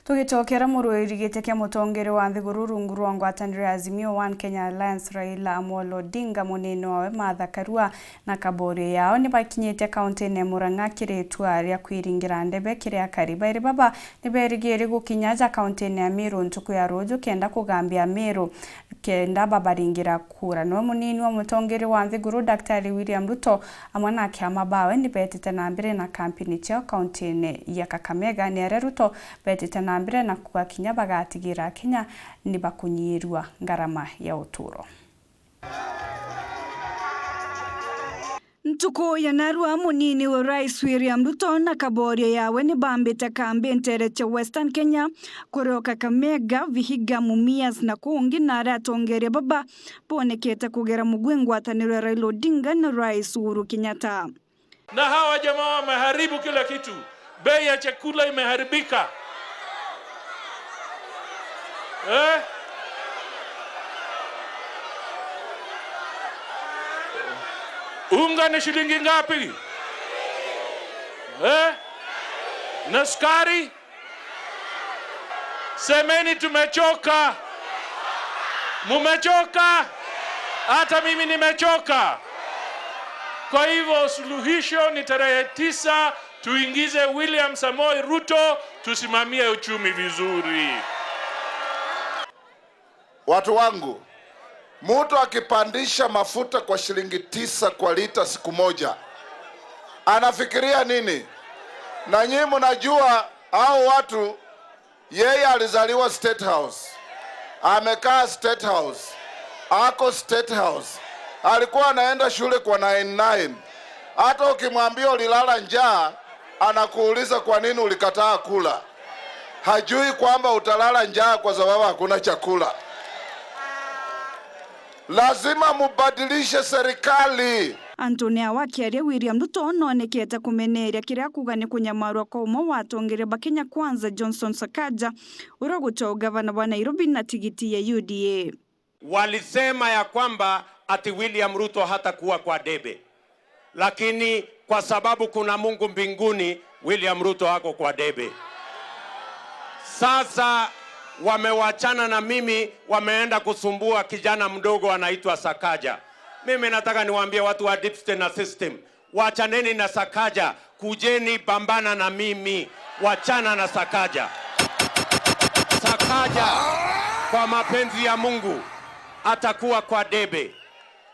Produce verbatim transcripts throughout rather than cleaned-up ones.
Tugicokera murwiri giti kia mutongeria wa nthiguru rungu rwa ngwataniro ya Azimio One Kenya Alliance, Raila Amolo Odinga, munini wawe Martha Karua na kaborio yao nibakinyite kaunti-ini ya Murang'a kiri itua ria kwiringira ndebe kiri akari. Bairi baba niberigiri gukinya aja kaunti-ini ya Meru ntuku ya ruju kenda kugambia Meru kenda babaringira kura. Niwe munini wa mutongeria wa nthiguru, Daktari William Ruto, amwe na akiama bawe nibetite na mbere na kampeni ciao kaunti-ini ya Kakamega, ni aria Ruto betite na mbere na kuuga kinya bagatigira Akenya nibakunyiirua ngarama ya uturo. Ntuku ya narua, munini wa Rais William Ruto na kaborio yawe nibambite kambi ntere cia Western Kenya, kurio Kakamega, Vihiga, Mumias na kungi, na aria atongeria baba bonekete kugera mugwi ngwataniro ya Raila Odinga na Rais Uhuru Kenyatta. Na hawa jamaa wameharibu kila kitu. Bei ya chakula imeharibika. Eh? Unga ni shilingi ngapi? Eh? Na sukari? Semeni, tumechoka. Mumechoka? Hata mimi nimechoka. Kwa hivyo, suluhisho ni tarehe tisa, tuingize William Samoei Ruto, tusimamie uchumi vizuri. Watu wangu, mtu akipandisha mafuta kwa shilingi tisa kwa lita siku moja, anafikiria nini? Na nyinyi mnajua hao watu, yeye alizaliwa State House, amekaa State House, ako State House, alikuwa anaenda shule kwa nine nine. Hata ukimwambia ulilala njaa, anakuuliza kwa nini ulikataa kula. Hajui kwamba utalala njaa kwa sababu hakuna chakula. Lazima mubadilishe serikali. Antoni awa akiaria, William Ruto noonekete kumeneria kiria akuuga ni kunyamarua kwa umwe wa atongeria ba Kenya Kwanza, Johnson Sakaja, uria ugucwa ugavana bwa Nairobi na tigiti ya U D A. Walisema ya kwamba ati William Ruto hatakuwa kwa debe. Lakini kwa sababu kuna Mungu mbinguni, William Ruto ako kwa debe. Sasa wamewachana na mimi, wameenda kusumbua kijana mdogo anaitwa Sakaja. Mimi nataka niwaambie watu wa deep state na system, wachaneni na Sakaja, kujeni pambana na mimi, wachana na Sakaja. Sakaja, kwa mapenzi ya Mungu, atakuwa kwa debe.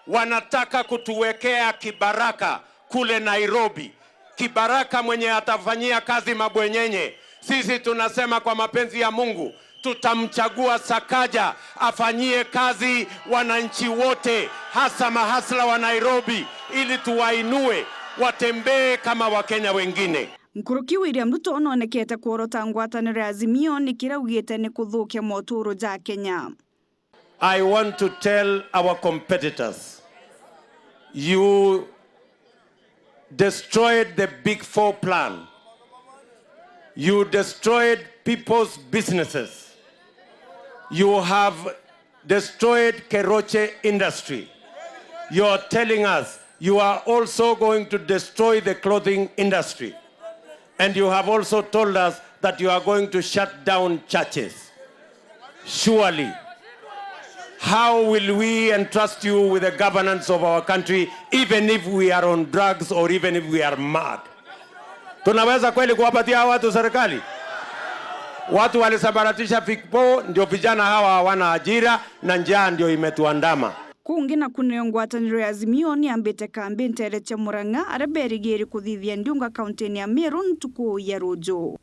Wanataka kutuwekea kibaraka kule Nairobi, kibaraka mwenye atafanyia kazi mabwenyenye. Sisi tunasema kwa mapenzi ya Mungu, tutamchagua Sakaja afanyie kazi wananchi wote, hasa mahasla wa Nairobi, ili tuwainue, watembee kama Wakenya wengine. Nkuruki William Ruto noonekete kworota ngwataniro ya Azimio ni kiria augite ni kuthukia moturo ja Kenya. I want to tell our competitors, you destroyed the Big Four plan. You destroyed people's businesses. You have destroyed Keroche industry. You are telling us you are also going to destroy the clothing industry. And you have also told us that you are going to shut down churches. Surely, how will we entrust you with the governance of our country, even if we are on drugs or even if we are mad? Tunaweza kweli kuwapatia hawa watu serikali? Watu walisambaratisha Fik Four, ndio vijana hawa hawana ajira na njaa ndio imetuandama. Kungi naku niyo ngwataniro ya Azimio niambite kambi ntere cia Murang'a, aria berigiri kuthithia ndiunga kaunti-ini ya Meru ntuku ya ruju.